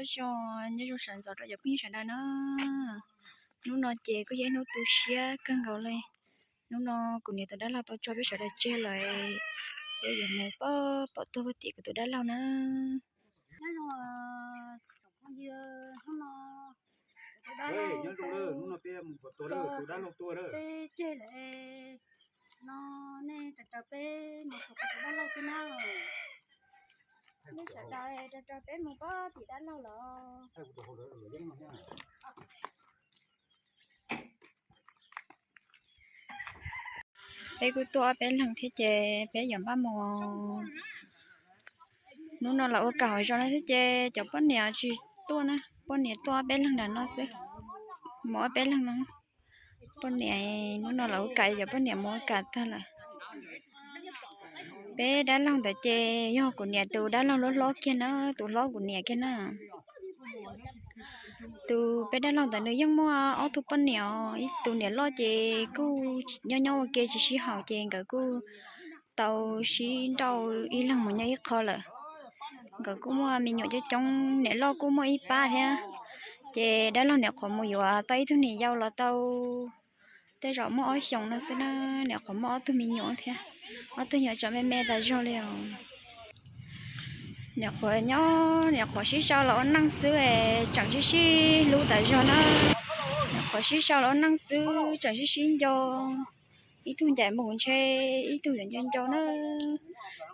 Nyob zoo, nyob zoo sawv ntxov rau cov phooj ywg sawv daws na. Hnub no ces kuj yog ib hnub tu siab kawg nkaus li. Hnub no kuv niam tus dab laug tau tso peb sawv daws tseg lawm, peb yuav mus pom tuaj puag tim kuv tus dab laug na. Nyob zoo, hnub no kuv tus dab laug, hnub no peb mus pom tus dab laug tuaj, peb tseg lawm no, nej raws raws peb mus pom kuv tus dab laug tuaj na. Nej sawv daws raws raws peb mus pom tim dab laug los. Peb kuj tuaj ob peb leeg thiab ces peb yuav npaj mus. Hnub no los ua kam hauv zos no thiab ces cov poj niam tsis tuaj na, poj niam tuaj ob peb leeg nram no xwb, mus ob peb leeg no. Poj niam hnub no los ua kam, cov poj niam mus ua kam tag lawm. Peb dab laug ntawd ces yog kuv niam tus dab laug hlob hlob kiag na, tus hlob kuv niam kiag na. Tus peb dab laug ntawd nws yeej muaj ob tug poj niam os, ib tus niam loj ces kuj nyob nyob ua ke tsis sib haum ces nkawd kuj tau sib nrauj ib leeg mus nyob ib qho lawm. Nkawd kuj muaj me nyuam coob coob, niam loj kuj muaj ib pab thiab. Ces dab laug niam qhuav mus yuav tau ib tug niam yau los tau tej zaum muaj ob xyoos no xwb na, niam qhuav muaj ob tug me nyuam thiab, ob tug nyuam tseem me me tas zog li os. Niam qhuav nyob, niam qhuav sib sau los ua neej xwb es tseem sib sib hlub tas zog na. Niam qhuav sib sau los ua neej xwb tseem sib sib nco, ib tug ncaim mus ntshe ib tug yuav nco nco na.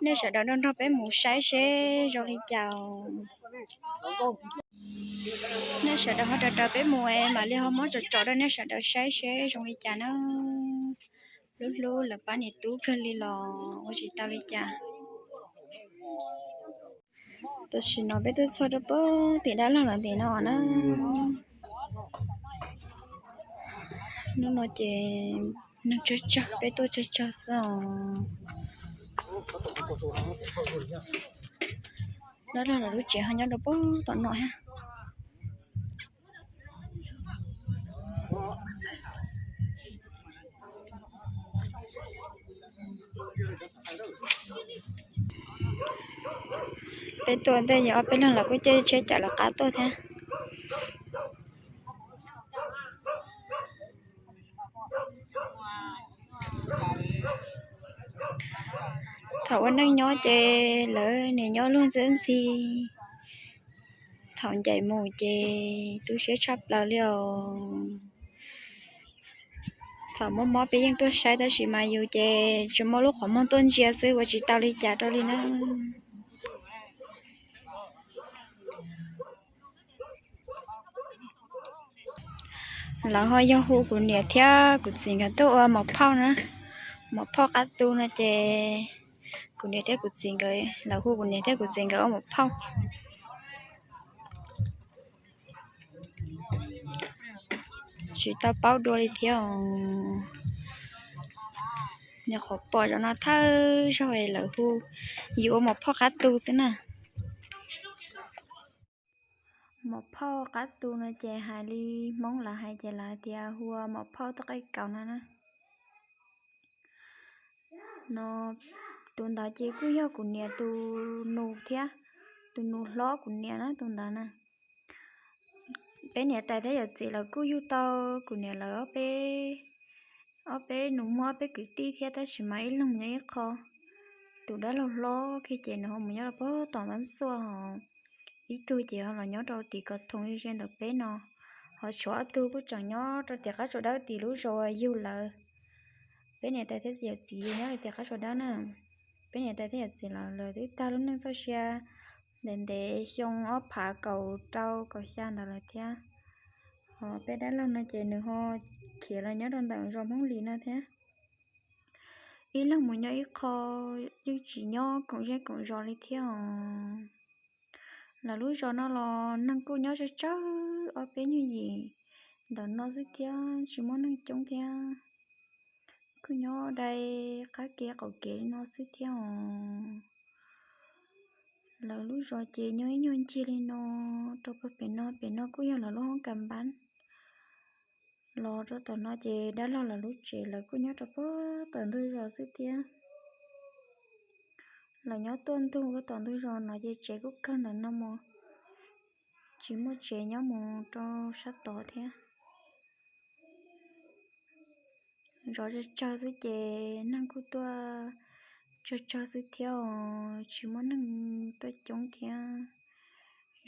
Nej sawv daws nrog nrog peb mus saib seb zoo li cas. Nej sawv daws ho raws raws peb mus es mam li ho muab tsom tsom rau nej sawv daws saib seb zoo li cas na. Hlub hlub lawv pab niam tub kawg li los ua tsis tau li cas. Tam sim no peb tuaj txog rau puag tim dab laug lawv tim no na. Hnub no ces neeg tsawg tsawg, peb tuaj tsawg tsawg xwb os. Dab laug lawv lub tsev ho nyob rau puag tom no thiab. Peb tuaj ntej yog ob peb leeg los kuj caij tsheb cav lawv qab tuaj thiab. Thaum ua neej nyob ces lawv niaj nyob luag ntxhi ntxhi, thaum ncaim mus ces tu siab tshaj plaws li os. Thaum mob mob peb yeej tuaj saib tab sis mas yus ces tsuas muaj lub qhov muag tuaj ntsia xwb ua tsis tau li cas rau li na. Lawv ho yog hu kuv niam thiab kuv txiv nkawd tuaj ua mov phauj na. Mov phauj qab tu no ces kuv niam thiab kuv txiv nkawd, lawv hu kuv niam thiab kuv txiv nkawd ua mov phauj. Tsis tau paub dua li thiab os. Nyuam qhuav pom zaum no thawj zaug lawv hu yus ua mov phauj qab tu xwb na. Mov phauj qab tu no ces hais li Hmoob lawv hais ces lawv hais tias hu ua mov phauj toj qaij kaus no na. No, tus ntawd ces kuj yog kuv niam tus nus thiab, tus nus hlob kuv niam na tus ntawd na. Peb niam tais thiab yawm txiv lawv kuj yug tau kuv niam lawv ob peb, ob peb nus muag ob peb kwv tij thiab tab sis mas ib leeg mus nyob ib qho. Tus dab laug hlob kiag ces nws ho mus nyob rau puag tom Npab Xuaj hos, ib tug ces ho los nyob rau tim Kos Thoom ze ze ntawm peb no, ho tshuav ob tug kuj tseem nyob rau tim qab tsua dawb tim lub zos yug lawv. Peb niam tais thiab yawm txiv yug nyob rau tim qab tsua dawb na. Peb niam tais thiab yawm txiv lawv, lawv twb tag lub neej txoj sia ntev ntev xyoo ob phav kaum rau kaum xya ntawd lawm thiab. Ho peb dab laug no ces nws ho khiav los nyob rau ntawm zos Hmoob Lis no thiab. Ib leeg mus nyob ib qho, yeej tsis nyob koom zej koom zos li thiab os. Lawv lub zos no los neeg kuj nyob tsawg tsawg ob peb nyuag yim ntawm no xwb thiab, tsis muaj neeg coob thiab. Kuj nyob dai qab kev qaum kev li no xwb thiab os. Lawv lub zos ces nyob ib nyuag ncig li no, rau puag pem no, pem no kuj yog lawv lub hoob kas npab. Los rau tom no ces dab laug lawv lub tsev lawv kuj nyob rau puag tom ntug zos xwb thiab. Lawv nyob tuaj ntug puag tom ntug zos no ces tsev kuj kawg ntawm no mus, tsis muaj tsev nyob mus rau sab tod thiab. Zov tsawg tsawg xwb ces neeg kuj tuaj tsawg tsawg xwb thiab os, tsis muaj neeg tuaj coob thiab.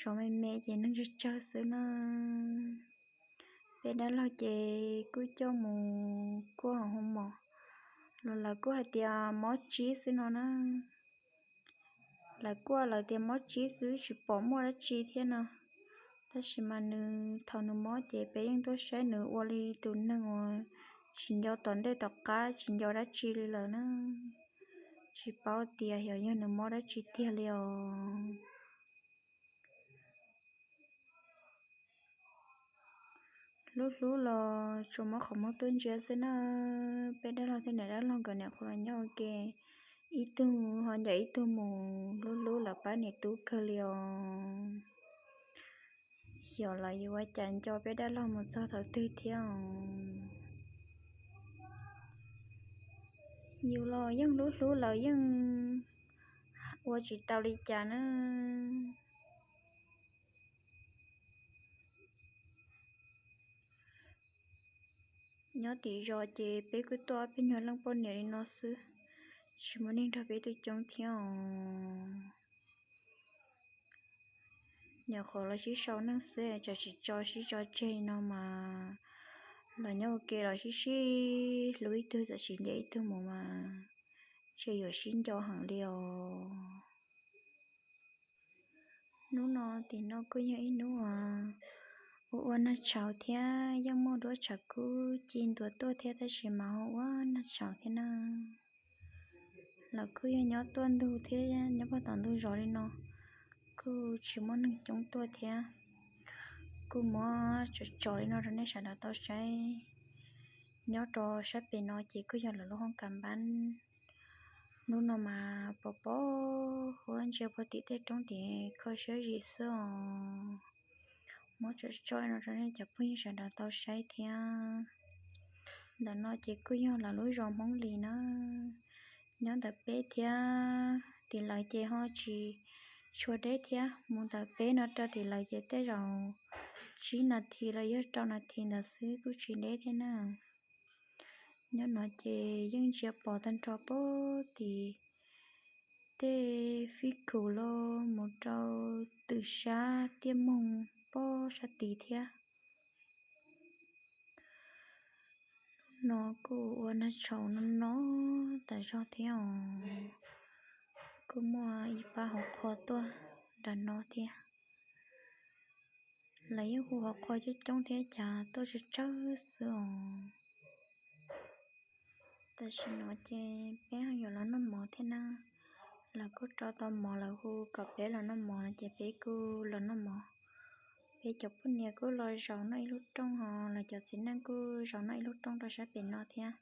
Zov me me ces neeg tsawg tsawg xwb na. Peb dab laug ces kuj coj mus kuaj hauv hoo mos los lawv kuj hais tias mob tsib xwb no na. Lawv kuaj lawv tias mob tsib xwb tsis pom muaj dab tsi thiab no. Tab sis mas nws thaum nws mob ces peb yeej tuaj saib nws ua li tus neeg uas tsis nco tom ntej tom qab tsis nco dab tsi li lawm na. Tsis paub tias xyov yog nws mob dab tsi tiag li os. Hlub hlub los tsuas muab qhov muag tuaj ntsia xwb na. Peb dab laug thiab niam dab laug nkawd niam qhuav los nyob ua ke, ib tug ho ncaim ib tug mus, hlub hlub lawv pab niam tub kawg li os. Xyov lawv yuav ua cas nco peb dab laug mus txog thaum twg thiab os. Yus los yeej hlub hlub lawv yeej ua tsis tau li cas na. Nyob tim zos ces peb kuj tuaj ob peb nyuag leej poj niam li no xwb, tsis muaj neeg nrog peb tuaj coob thiab os. Nyuam qhuav los sib sau neej xwb, tsam tsis tso sib tso tseg no mas los nyob ua ke los sib sib hlub ib tug txawm tsis ncaim ib tug mus mas ntshe yuav sib nco heev li os. Hnub no tim no kuj yog ib hnub uas ua ua nag tshauv thiab yeej muaj duab tshav kub ci ntuas tuaj thiab tab sis mas ho ua nag tshauv thiab na. Lawv kuj yog nyob tuaj ntug thiab nyob pog tom ntug zos li no, kuj tsis muaj neeg coob tuaj thiab. Kuj muab tso tso li no rau nej sawv daws tau saib. Nyob rau sab pem no ces kuj yog lawv lub hoob kas npab. Hnub no mas pos pos huab ntsia puag tim tej roob tim kho siab zim xwb os. Muab tso tso no rau nej cov phooj ywg sawv daws tau saib thiab. Ntawm no ces kuj yog lawv lub zos Hmoob Lis na. Nyob ntawm peb thiab tim lawv ces ho tsis tshua deb thiab, mus ntawm peb no rau tim lawv ces tej zaum tsib nas this los yog rau nas this ntawd xwb kuj tsis deb thiab na. Nyob no ces yeej ntsia pom tag nrho puag tim tej fib khum los mus rau twm sab tiaj moog pob sab tid thiab. Hnub no kuj ua nag tshauv no no tas zog thiab os. Kuj muaj ib pab hauv qho tuaj nram no thiab. Lawv yeej hu hauv qho coob coob thiab cas tuaj tsawg tsawg xwb os. Tam sim no ces peb ho yuav los noj mov thiab na. Lawv kuj rau tau mov lawv hu kom peb los noj mov no ces peb kuj los noj mov. Peb cov poj niam kuj los zaum noj ib lub rooj ho lawv cov txiv neej kuj zaum noj ib lub rooj rau sab pem no thiab.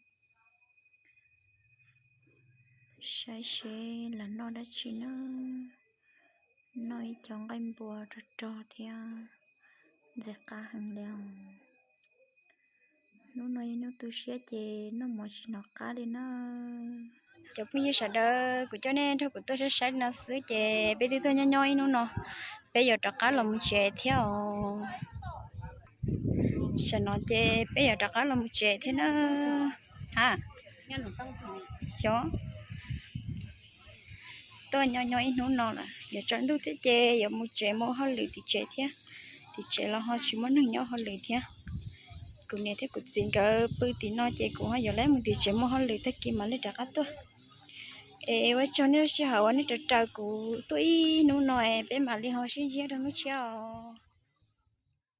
Saib seb lawv noj dab tsi na. Noj ib co nqaij npua rog rog thiab ntxim qab heev li os. Hnub no yog hnub tu siab ces noj mov tsis hnov qab li na. Cov phooj ywg sawv daws, kuv coj nej nrog kuv tuaj saib saib li no xwb ces peb twb tuaj nyob nyob ib hnub no, peb yuav rov qab los mus tsev thiab os. Tam no ces peb yuav rov qab los mus tsev thiab na. Ha, xyov, tuaj nyob nyob ib hnub no lawm yuav tsaus ntuj thiab ces yuav mus tsev mus hauj lwm tim tsev thiab. Tim tsev los ho tsis muaj neeg nyob hauj lwm thiab. Kuv niam thiab kuv txiv nkawd pw tim no ces kuv ho yuav lawv mus tim tsev mus hauj lwm tag kis mam li rov qab tuaj. Es ua tsaug nej lub sij hawm uas nej raws raws kuv tuaj ib hnub no es peb mam li ho sib ntsib rau hnub tshiab os.